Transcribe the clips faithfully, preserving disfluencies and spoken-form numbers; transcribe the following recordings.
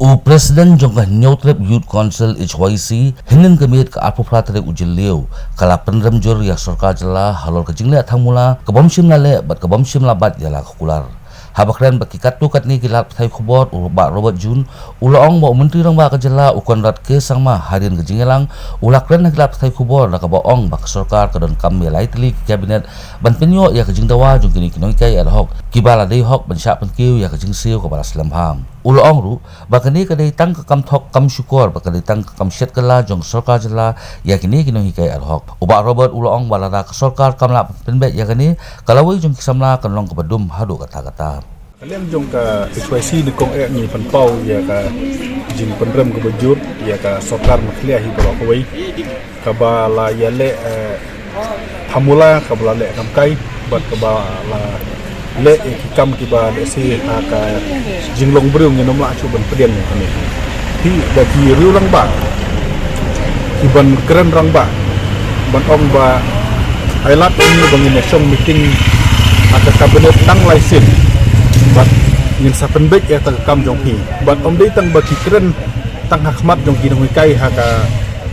U President jong ka Hynñiewtrep Youth Council H Y C, hynnin ka miet ka arphew phra tarik u Jylliew, ka la pynrem jur ïa ka sorkar jylla halor ka jingleh thangmula ka bym shym la leh bad ka bym shym la bat ïa la ka kular. Haba kren bad ki katto katne ki lad pathai khubor, u Bah Robert June u la ong ba u Myntri Rangbah ka jylla u Conrad K Sangma hadien ka jingïalang u la kren ha ki lad pathai khubor da kaba ong ba ka sorkar ka donkam ïa lai tylli ki kabinet ban pynïoh ïa ka jingdawa jong kine ki nonghikai ad hoc kiba la dei hok ban shah pynkiew ïa ka jingsiew kaba la slem bha. U la ong ruh ba kane ka dei tang ka kam thok kam shukor, ba ka dei tang ka kam shet kylla jong ka sorkar jylla ïa kine ki nonghikai ad hoc. U Bah Robert u la ong ba lada ka sorkar kam lah pynbeit ïa kane, ka lawei jong ki samla kan long kaba dum haduh katta katta. Ka liang jong ka H Y C nyngkong eh ngi pynpaw ïa ka jingpynrem kaba jur ïa ka sorkar Meghalaya hi baroh kawei, kaba la ïaleh, eh, thangmula, kaba la leh kam kai bad kaba la leh ïa ki kam kiba lehse ha ka jinglong briew ngin ym lah shuh ban pdiang ïa kane. Hi da ki riew rangbah, ki ban kren rangbah, ban ong ba ai lad ïa ngi ba ngin ïa shong meeting ha ka cabinet tang lai sien bad ngin sa pynbeit ïa ka kam jong phi. Bad ym dei tang ba ki kren tang ha khmat jong ki nonghikai ha ka,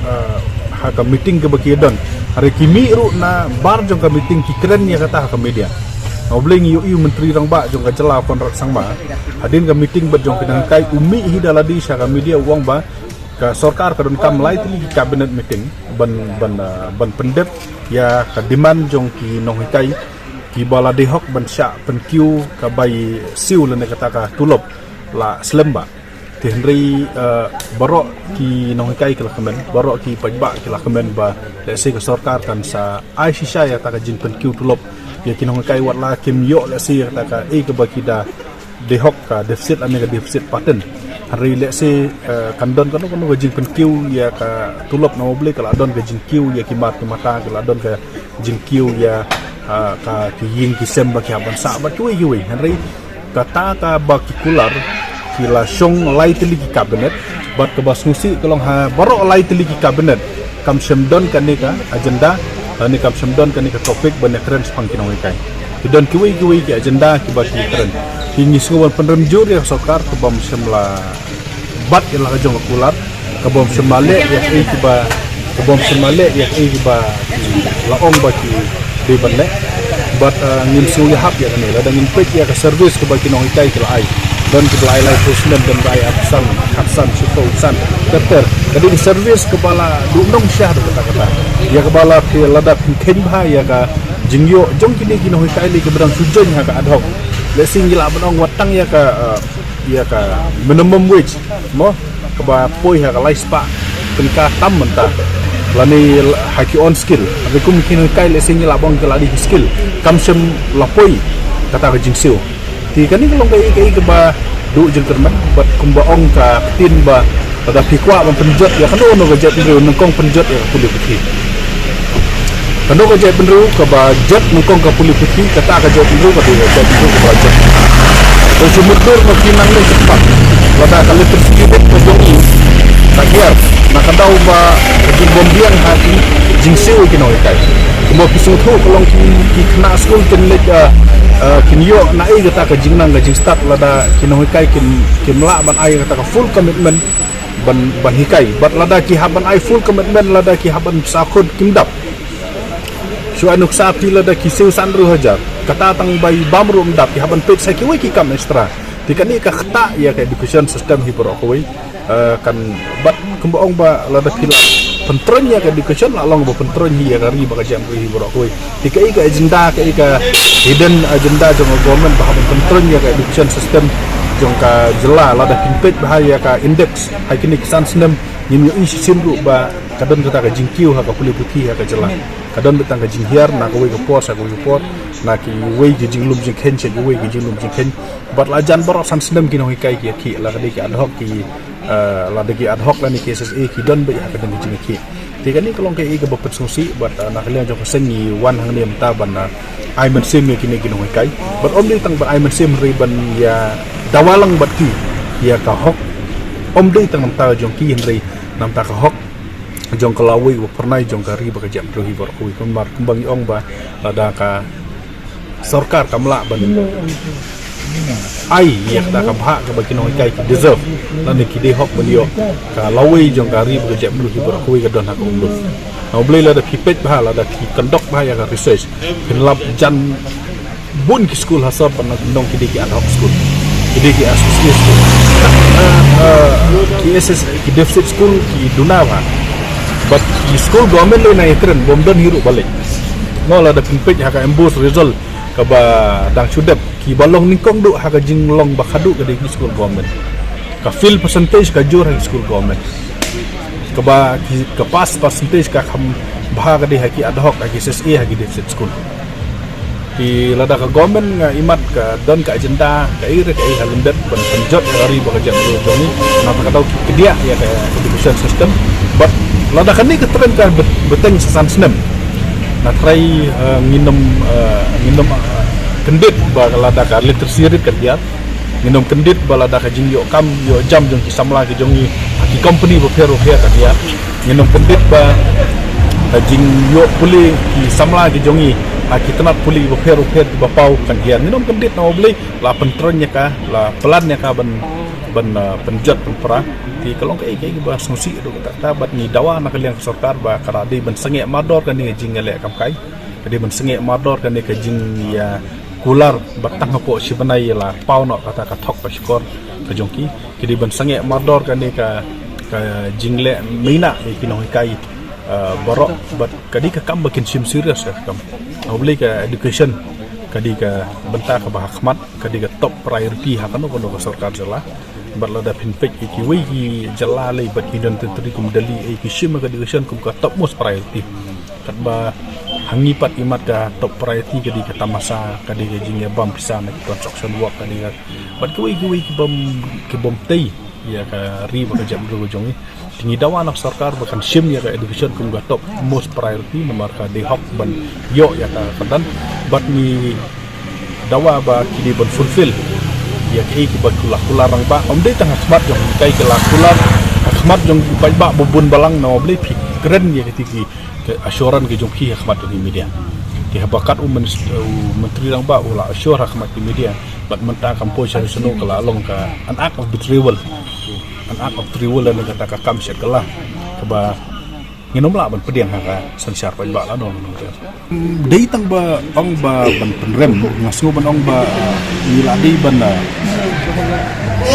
eh, ha ka meeting kaba ki don. Hynrei ki mih ruh na bar jong ka meeting ki kren ïa kata ha ka media. Nga U Blei ngi ïohi u Myntri Rangbah jong ka jylla u Conrad Sangma, hadien ka meeting bad jong ki nonghikai u mih hi da lade sha ka media u ong ba ka sorkar ka donkam lai tylli ki cabinet meeting ban, ban, eh, ban pyndep ïa ka demand jong ki nonghikai kiba la dei hok ban shah pynkiew ka bai siew lane kata ka tulop la slem bha. Te hynrei, eh, baroh ki nonghikai ki la kmen, baroh ki paidbah ki la kmen ba lehse ka sorkar kan sa ai shisha ïa kata ka jingpynkiew tulop ïa ki nonghikai, wat la kim ïoh lehse ïa kata ka, eh, kaba ki da dei hok, ka deficit lane ka deficit pattern. Hynrei lehse, eh, kan don kano kano ka jingpynkiew ïa ka tulop, namar balei ka la don ka jingkiew ïa ki mar ki mata, ka la don ka jingkiew ïa, ah, ka ki ïing ki sem ba ki hap ban sah bad kiwei kiwei. Hynrei kata kaba ki kular ki la shong lai tylli ki cabinet, bad kaba sngewsih ka long ha baroh lai tylli ki cabinet kam shym don kane ka agenda, lane kam shym don kane ka topic ban ïakren shaphang ki nonghikai. Ki don kiwei kiwei ki agenda kiba ki kren. Te ngi sngew ban pynrem jur ïa ka sorkar kaba ym shym la bat ïa la ka jong ka kular, kaba ym shym la leh ïa kaei kiba, kaba ym shym la leh ïa kaei kiba la ong ba ki dei ban leh. Bad, eh, ngin sngew ïahap ïa kane lada ngin peit ïa ka service kaba ki nonghikai ki la ai. Don kiba la ai laiphew snem, don ba ai arphew san, khatsan, shiphew, san, ter ter. Ka dei ka service kaba la duh nongshah da kata kata. Ïa kaba la phi, lada phin kheiñ bha ïa ka jingïoh jong kine ki nonghikai lei kiba dang shu join ha ka ad hoc, lehse ngi lah ban ong wat tang ïa ka, eh, ïa ka minimum wage mo, kaba poi ha ka lai spah tyngka tam mynta, lane ha ki on skill. Hynrei kum ki nonghikai lehse ngi lah ban ong ki la dei ki skill, kam shym la poi kata ka jingsiew. Te kane ka long kaei kaei kaba duh jingkyrmen, bad kumba ong ka ktien ba lada phi kwah ban pynjot ïa kano kano ka jaitbynriew, nyngkong pynjot ïa ka pule puthi. Kano ka jaitbynriew kaba jot nyngkong ka pule puthi, kata ka jaitbynriew ka dei ka jaitbynriew kaba jot. To shu mutdur ma phi nangne shakhmat, lada ka literacy rate ka jong ngi ka hiar, na ka daw ba ka jingbym biang ha ki jingsiew ki nonghikai. Kumba phi sngewthuh ka long ki, ki khynnah skul kin leit, eh, eh, kin ïoh na ei kata ka jingnang ka jingstad lada ki nonghikai kin, kim lah ban ai kata ka full commitment ban, ban hikai. Bad lada ki hap ban ai full commitment, lada ki hap ban sa khun kim dap. Shu ai nuksa phi lada ki siew san hynriew hajar, kata tang bai bam ruh ym dap, ki hap ban peit sa kiwei ki kam extra. Te kane ka ktah ïa ka education system hi baroh kawei. Eh, kan bad kumba ong ba lada phi la pyntroiñ ïa ka education la long ba pyntroiñ hi ïa ka ri bad ka jaitbynriew hi baroh kawei. Te kaei ka agenda, kaei ka hidden agenda jong ka government ba hap ban pyntroiñ ïa ka education system jong ka jylla? Lada phin peit bha ïa ka index ha kine ki san snem, ngim ïohi shisien ruh ba ka don kata ka jingkiew ha ka pule puthi ha ka jylla. Ka don beit tang ka jinghiar na kawei ka por sha kawei ka por, na kiwei ki jinglum jingkheiñ sha kiwei ki jinglum jingkheiñ. Bad la jan baroh san snem ki nonghikai ki ïakhih, la ka dei ki ad hoc ki, eh, la dei ki ad hoc lane ki S S A ki don beit ha ka dang ka jingïakhih. Te kane ka long kaei kaba pynsngewsih bad, eh, na ka liang jong ka seng ngi wan hangne mynta ban, eh, ai mynsiem ïa kine ki nonghikai. Bad ym dei tang ban ai mynsiem hynrei ban ïa dawa lang bad ki ïa ka hok. Ym dei tang na bynta jong ki hynrei na bynta ka hok jong ka lawei wa phyrnai jong ka ri bad ka jaitbynriew hi baroh kawei. Kumba, kumba ngi ong ba lada ka sorkar kam lah ban ai ïa kata ka bhah kaba ki nonghikai ki deserve, lane ki dei hok ban ïoh. Ka lawei jong ka ri bad ka jaitbynriew baroh kawei ka don ha ka umdum. Na U Blei lada phi peit bha, lada phi conduct bha ïa ka research, phin lap jan bun ki skul ha sor ban long ki dei ki ad hoc skul, ki dei ki associate skul. Ki S S, ki deficit skul ki duna bha. Bad ki skul government lei na ïa trend bym don hi ruh ba leit. Nga lada phin peit ha ka MBOSE result kaba dang shu dep, kiba long nyngkong duh ha ka jinglong ba khadduh ka dei ki skul government. Ka fail percentage ka jur ha ki skul government. Kaba ki, ka pass percentage ka kham bha ka dei ha ki ad hoc, ha ki S S A, ha ki deficit skul. Te lada ka government nga imat ka don ka agenda kaei re kaei ha lyndet ban pynjot ïa ka ri bad ka jaitbynriew jong ngi, na kata ka daw ki kdiah ïa ka education system. Bad lada kane ka trend ka bet-, bteng sa san snem, nga tharai, eh, ngin ym, eh, ngin ym, eh, kyndit ba lada ka literacy rate kan hiar. Ngin ym kyndit ba lada ka jingïoh kam ïoh jam jong ki samla ki jong ngi ha ki company bapher bapher kan hiar. Ngin ym kyndit ba ka jingïoh pule ki samla ki jong ngi ha ki tnat pule bapher bapher kiba paw kan hiar. Ngin ym kyndit, na U Blei la pyntreikam ïa ka, la plan ïa ka ban, ban, uh, pynjot pynpra. Te ka long kaei kaei kaba sngewsih haduh katta katta, bad ngi dawa na ka liang ka sorkar ba ka la dei ban sangeh mardor kane ka jingïaleh kam kai. Ka dei ban sangeh mardor kane ka jingïakular, bad tang hapoh shi bnai la paw noh kata ka thok ka shkor ka jong ki. Ka dei ban sangeh mardor kane ka, ka jingleh minot ïa ki nonghikai, uh, baroh, bad ka dei ka kam ba kin shim serious ïa ka kam. Na U Blei ka education ka dei ka bynta kaba ha khmat, ka dei ka top priority ha kano kano ka sorkar jylla. Bad lada phin peit ïa kiwei ki jylla lei bad ki Union Territory kum Delhi, eh, ki shim ïa ka education kum ka topmost priority. Katba ha ngi pat imat ka top priority ka dei ka tamasa, ka dei ka jingïabam pisa na ki construction work, ka dei ka, bad kiwei kiwei ki bym, ki bym tei ïa ka ri bad ka jaitbynriew jong ngi. Te ngi dawa na ka sorkar ba kan shim ïa ka education kum ka topmost priority, namar ka dei hok ban ïoh ïa ka kyrdan. Bad ngi dawa ba ki dei ban fulfill ïa kaei kaba ki la kular rangbah. Ym dei tang ha khmat jong ngi, kaei ki la kular ha khmat jong ki paidbah ba bun balang, na U Blei phi kren ïa kiti ki, ki assurance ki jong phi ha khmat jong ki media. Te haba kat u minist-, u Myntri Rangbah u la assure ha khmat ki media, bad mynta kam poi sha shnong ka la long ka an act of betrayal. An act of betrayal lane kata ka kam shet kylla kaba ngin ym lah ban pdiang ha ka synshar paidbah lano. Dei tang ba ong ba ban pynrem, nga sngew ban ong ba, uh, ngi la dei ban, uh,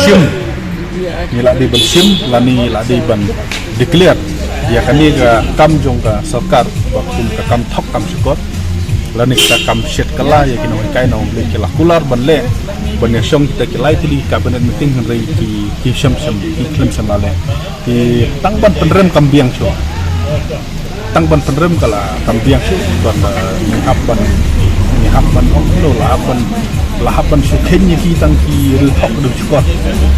shim, ngi la dei ban shim lane ngi la dei ban declare ïa kane ka kam jong ka sorkar ba kum ka kam thok kam shukor, lane ka kam shet kylla ïa ki nonghikai, na U Blei ki la kular ban leh, ban ïashong kita ki lai tylli ki cabinet meeting, hynrei ki, ki shem shem, ki khlem shem la leh. Te tang ban pynrem kam biang shuh. Tang ban pynrem ka la kam biang shuh, ban, uh, ngi hap ban, ngi hap ban ong, no, la hap ban, la hap ban shu kheiñ ïa ki tang ki riew thok da u shukor.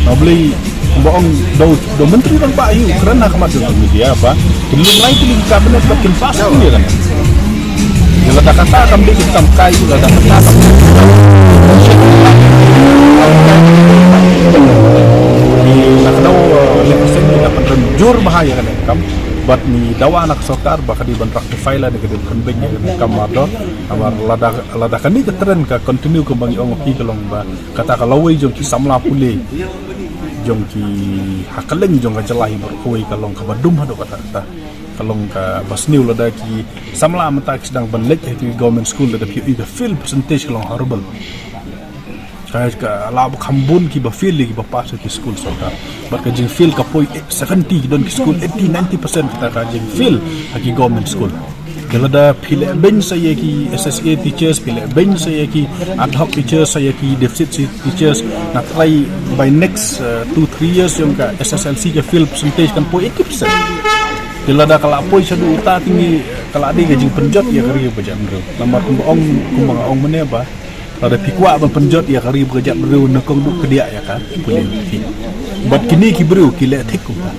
Na U Blei kumba ong da u, da u Myntri Rangbah hi u kren ha khmat jong ki media ba kin long lai tylli ki cabinet bad kin pass ïa kane. Ïa lada kata kam dei, kam kai, ïa lada kata kam dei. Ïa lada kata, uh, leh seng ïa lada pynrem jur bha ïa kane ka kam. Bad ngi dawa na ka sorkar ba ka dei ban rectify lane ka dei ban pynbeit ïa kane ka kam mardor. Namar lada, lada kane ka trend ka continue kumba ngi ong, phi, ka long ba kata ka lawei jong ki samla pule jong ki ha kylleng jong ka jylla hi baroh kawei ka long kaba dum haduh katta katta. Ka long kaba sniew lada ki samla mynta ki sdang ban leit ha ki government school, lada phi ïohi ka fail percentage ka long horrible. Ka, ka la ba kham bun kiba fail ïa kiba pass ha ki school sorkar. Bad ka jingfail ka poi seventy, ki don ki school eighty, ninety percent kata ka jingfail ha ki government school. Te lada phi leh beiñ sa ïa ki S S A teachers, phi leh beiñ sa ïa ki ad hoc teachers, sa ïa ki deficit teachers, nga tharai by next, uh, two three years jong ka S S L C ka fail percentage kan poi eighty percent. Te lada ka la poi shaduh uta, te ngi, ka la dei ka jingpynjot ïa ka ri bad ka jaitbynriew. Namar kumba ong, kumba nga ong mynne ba lada phi kwah ban pynjot ïa ka ri bad ka jaitbynriew, nyngkong duh kdiah ïa ka pule. Bad kine ki briew ki leh thik kumta.